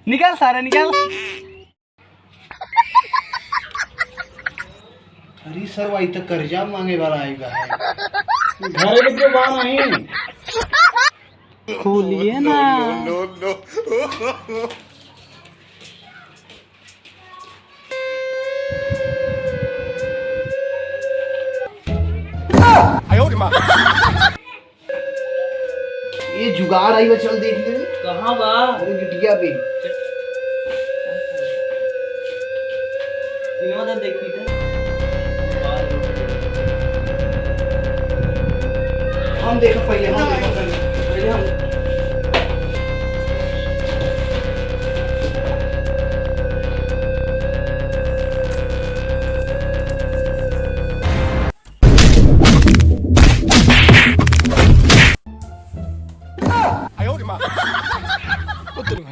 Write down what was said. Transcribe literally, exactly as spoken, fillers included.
निकल सारे, निकल। अरे सरवा, ई तो कर्जा मांगे वाला आइगा है। घरे में तो बा नहीं। खोलिए ना। ये जुगाड़ आई बा, चल देख ले। कहाँ बा? अरे गिटिया पे। सिनेमा तो देखी थे। हम देखो पहले, हम देखो।